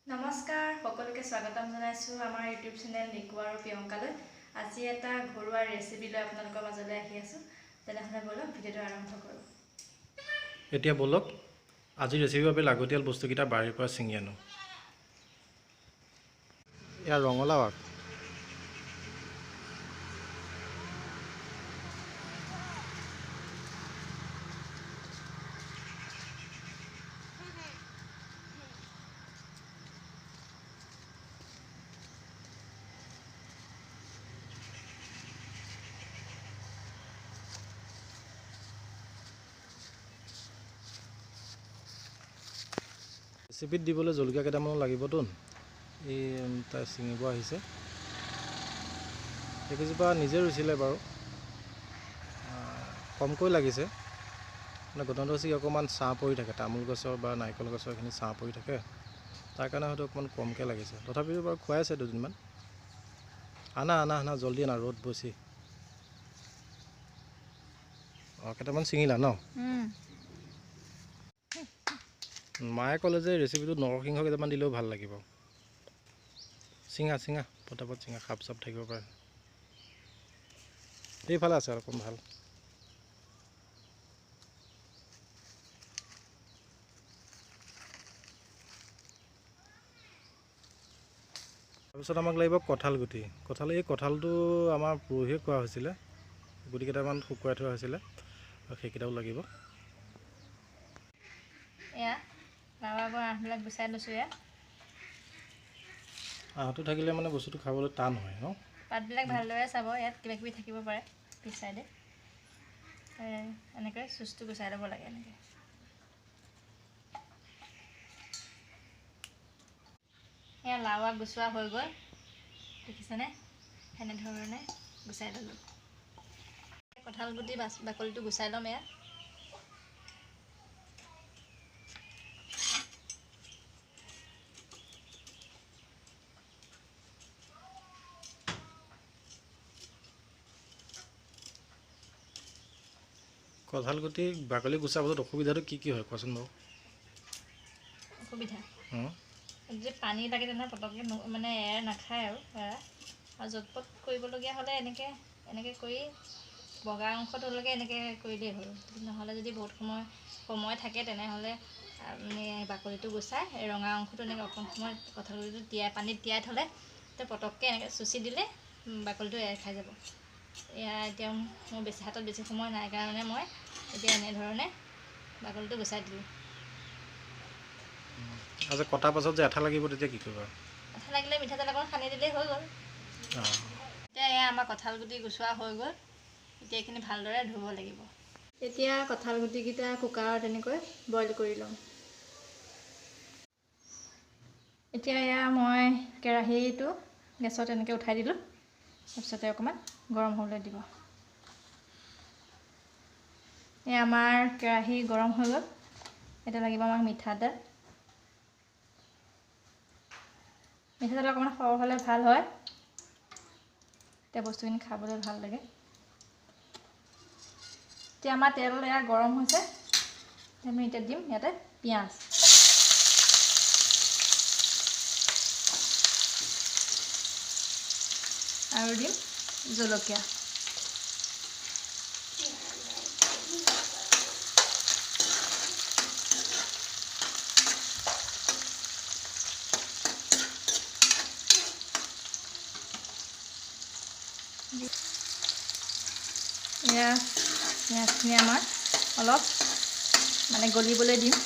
নমস্কাৰ, সকলোকে স্বাগতম জনাইছোঁ আমাৰ ইউটিউব চেনেল নিকু আৰু প্ৰিয়ংকালৈ। আজি এটা ঘৰুৱা ৰেচিপি লৈ আপোনালোকৰ মাজলৈ আহি আছোঁ। তেনেহ'লে ব'লক, ভিডিঅ'টো আৰম্ভ কৰোঁ। এতিয়া ব'লক, আজি ৰেচিপিৰ বাবে লাগতিয়াল বস্তুকেইটা বাৰীৰ পৰা ছিঙি আনো। ইয়াৰ ৰঙালাও আগ, ৰেচিপিত দিবলৈ জলকীয়া কেইটামানো লাগিবতোন। এই তাই ছিঙিব আহিছে। এইকেইজোপা নিজে ৰুইছিলে বাৰু, কমকৈ লাগিছে। মানে ঘটনাটো হৈছে কি, অকণমান ছাঁ পৰি থাকে, তামোল গছৰ বা নাৰিকল গছৰ এইখিনি ছাঁ পৰি থাকে, তাৰ কাৰণে হয়তো অকণমান কমকৈ লাগিছে। তথাপিও বাৰু খুৱাই আছে দুদিনমান। আনা আনা আনা, জল্দি আনা, ৰ'দ বেছি। অঁ, কেইটামান ছিঙিলা ন? মায়ে ক'লে যে ৰেচিপিটোত নৰসিংহ কেইটামান দিলেও ভাল লাগিব। চিঙা চিঙা, পটাপট চিঙা, সাপ চাপ থাকিব পাৰে। এইফালে আছে অকণ ভাল। তাৰপিছত আমাক লাগিব কঁঠাল গুটি। কঁঠাল, এই কঁঠালটো আমাৰ পৰহিয়ে খোৱা হৈছিলে, গুটি কেইটামান শুকুৱাই থোৱা হৈছিলে, আৰু সেইকেইটাও লাগিব। এয়া লাওৰ আঁহবিলাক গুচাই লৈছোঁ। এয়া আঁহটো থাকিলে মানে বস্তুটো খাবলৈ টান হয় ন। পাতবিলাক ভালদৰে চাব, ইয়াত কিবা কিবি থাকিব পাৰে। পিছ চাইডে এনেকৈ চুচটো গুচাই ল'ব লাগে এনেকৈ। এয়া লাও আগ গুচোৱা হৈ গ'ল, দেখিছেনে? সেনেধৰণে গুচাই ল'লোঁ। কঁঠাল গুটি বাকলিটো গুচাই ল'ম। এয়া কঁঠাল গুটি বাকলি গুচোৱাৰ পাছত অসুবিধাটো কি কি হয় কোৱাচোন বাৰু? অসুবিধা যদি পানী লাগে তেনেহ'লে পটককৈ মানে এৰ নাখায় আৰু এৰা। আৰু জটপট কৰিবলগীয়া হ'লে এনেকৈ এনেকৈ কৰি বগা অংশটোলৈকে এনেকৈ কৰিলেই হ'ল। নহ'লে যদি বহুত সময় সময় থাকে তেনেহ'লে মানে বাকলিটো গুচাই ৰঙা অংশটো এনেকৈ অকণ সময় কঁঠাল গুটিটো তিয়াই পানীত তিয়াই থ'লে তেতিয়া পটককৈ এনেকৈ চুচি দিলে বাকলিটো এৰ খাই যাব। এয়া এতিয়া মোৰ বেছি হাতত বেছি সময় নাই কাৰণে মই এতিয়া এনেধৰণে বাকলিটো গুচাই দিলোঁ। আচ্ছা, কটাৰ পাছত যে আঠা লাগিব তেতিয়া কি কৰিবা? আঠা লাগিলে মিঠাতেল অকণ সানি দিলেই হৈ গ'ল। এতিয়া এয়া আমাৰ কঁঠাল গুটি গুচোৱা হৈ গ'ল। এতিয়া এইখিনি ভালদৰে ধুব লাগিব। এতিয়া কঁঠাল গুটিকেইটা কুকাৰত এনেকৈ বইল কৰি ল'ম। এতিয়া এয়া মই কেৰাহীটো গেছত এনেকৈ উঠাই দিলোঁ। তাৰপিছতে অকণমান গৰম হ'বলৈ দিব। এয়া আমাৰ কেৰাহী গৰম হৈ গ'ল। এতিয়া লাগিব আমাক মিঠাতেল। মিঠাতেল অকণমান সৰহ হ'লে ভাল হয়, তেতিয়া বস্তুখিনি খাবলৈ ভাল লাগে। এতিয়া আমাৰ তেল এয়া গৰম হৈছে। আমি এতিয়া দিম ইয়াতে পিঁয়াজ। আৰু দিম জলকীয়া। এয়া পিঁয়াজখিনি আমাৰ অলপ মানে গলিবলৈ দিম।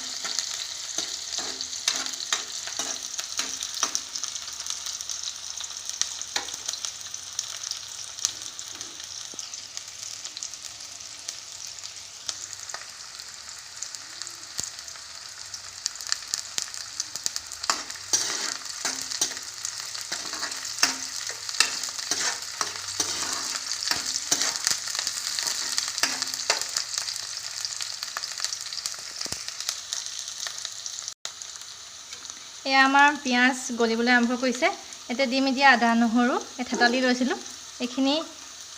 এয়া আমাৰ পিঁয়াজ গলিবলৈ আৰম্ভ কৰিছে। এতিয়া দিম এতিয়া আদা নহৰু, এই থেতালি লৈছিলোঁ। এইখিনি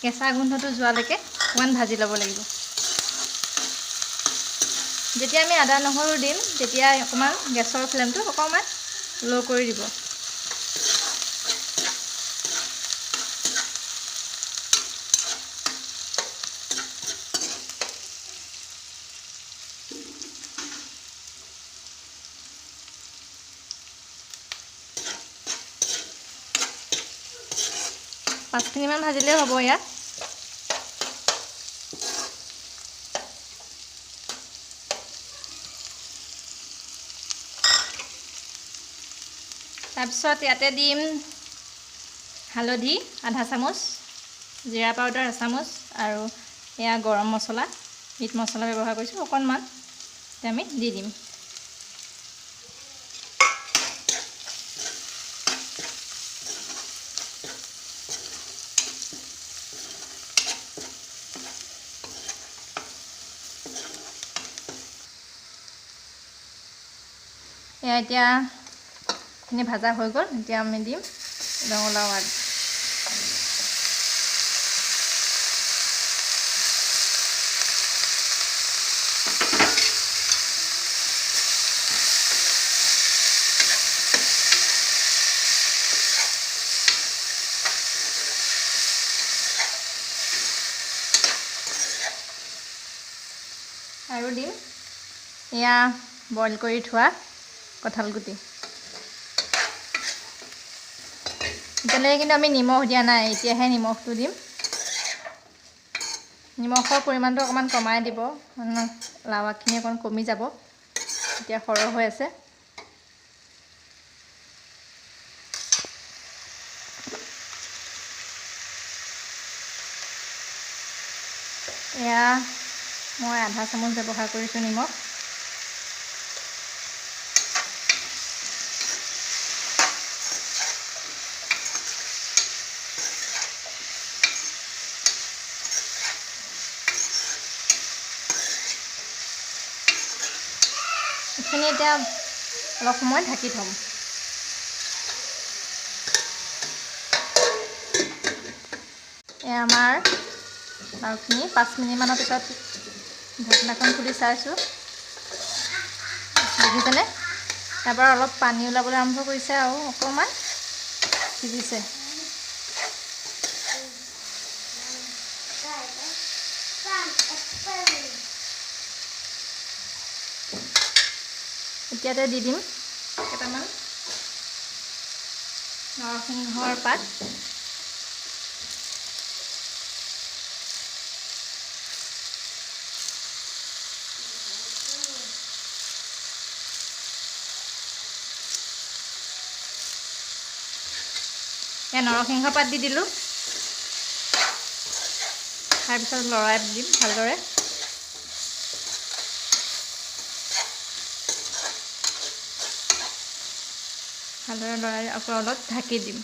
কেঁচা গোন্ধটো যোৱালৈকে অকণমান ভাজি ল'ব লাগিব। যেতিয়া আমি আদা নহৰু দিম তেতিয়া অকণমান গেছৰ ফ্লেমটো অকণমান ল' কৰি দিব। পাঁচ মিনিটমান ভাজিলেও হ'ব ইয়াত। তাৰপিছত ইয়াতে দিম হালধি আধা চামুচ, জিৰা পাউডাৰ এচামুচ আৰু এয়া গৰম মছলা, মিট মছলা ব্যৱহাৰ কৰিছোঁ অকণমান, এতিয়া আমি দি দিম। এয়া এতিয়া খিনি ভাজা হৈ গ'ল। এতিয়া আমি দিম ৰঙালাও আগ। আৰু দিম এয়া বইল কৰি থোৱা কঁঠালগুটি। এতিয়ালৈকে কিন্তু আমি নিমখ দিয়া নাই, এতিয়াহে নিমখটো দিম। নিমখৰ পৰিমাণটো অকণমান কমাই দিব, মানে লাও আগখিনি অকণ কমি যাব, এতিয়া সৰহ হৈ আছে। এয়া মই আধা চামুচ ব্যৱহাৰ কৰিছোঁ নিমখ। এইখিনি এতিয়া অলপ সময় ঢাকি থ'ম। এয়া আমাৰ লাওখিনি 5 মিনিটমানৰ পিছত ঢাকনাখন খুলি চাইছোঁ, দেখিছেনে? তাৰপৰা অলপ পানী ওলাবলৈ আৰম্ভ কৰিছে আৰু অকণমান সিজিছে। এতিয়াতে দি দিম কেইটামান নৰসিংহৰ পাত। এয়া নৰসিংহ পাত দি দিলোঁ। তাৰপিছত লৰাই দিম ভালদৰে। ভালদৰে লৰাই আকৌ অলপ ঢাকি দিম।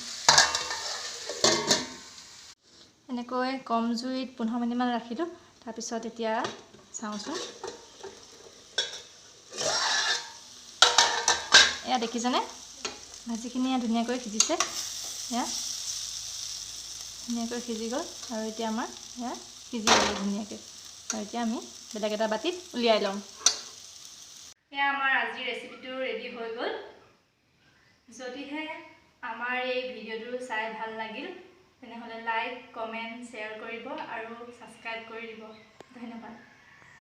এনেকৈ কম জুইত 15 মিনিটমান ৰাখিলোঁ। তাৰপিছত এতিয়া চাওঁচোন, এয়া দেখিছেনে ভাজিখিনি ধুনীয়াকৈ সিজিছে। এয়া ধুনীয়াকৈ সিজি গ'ল আৰু এতিয়া আমাৰ এয়া সিজি গ'ল ধুনীয়াকৈ। আৰু এতিয়া আমি বেলেগ এটা বাতিত উলিয়াই ল'ম। এয়া আমাৰ আজিৰ ৰেচিপিটো ৰেডি হৈ গ'ল। যদিহে আমাৰ এই ভিডিঅ'টো চাই ভাল লাগিল তেনেহ'লে লাইক, কমেণ্ট, শ্বেয়াৰ কৰিব আৰু ছাবস্ক্ৰাইব কৰি দিব। ধন্যবাদ।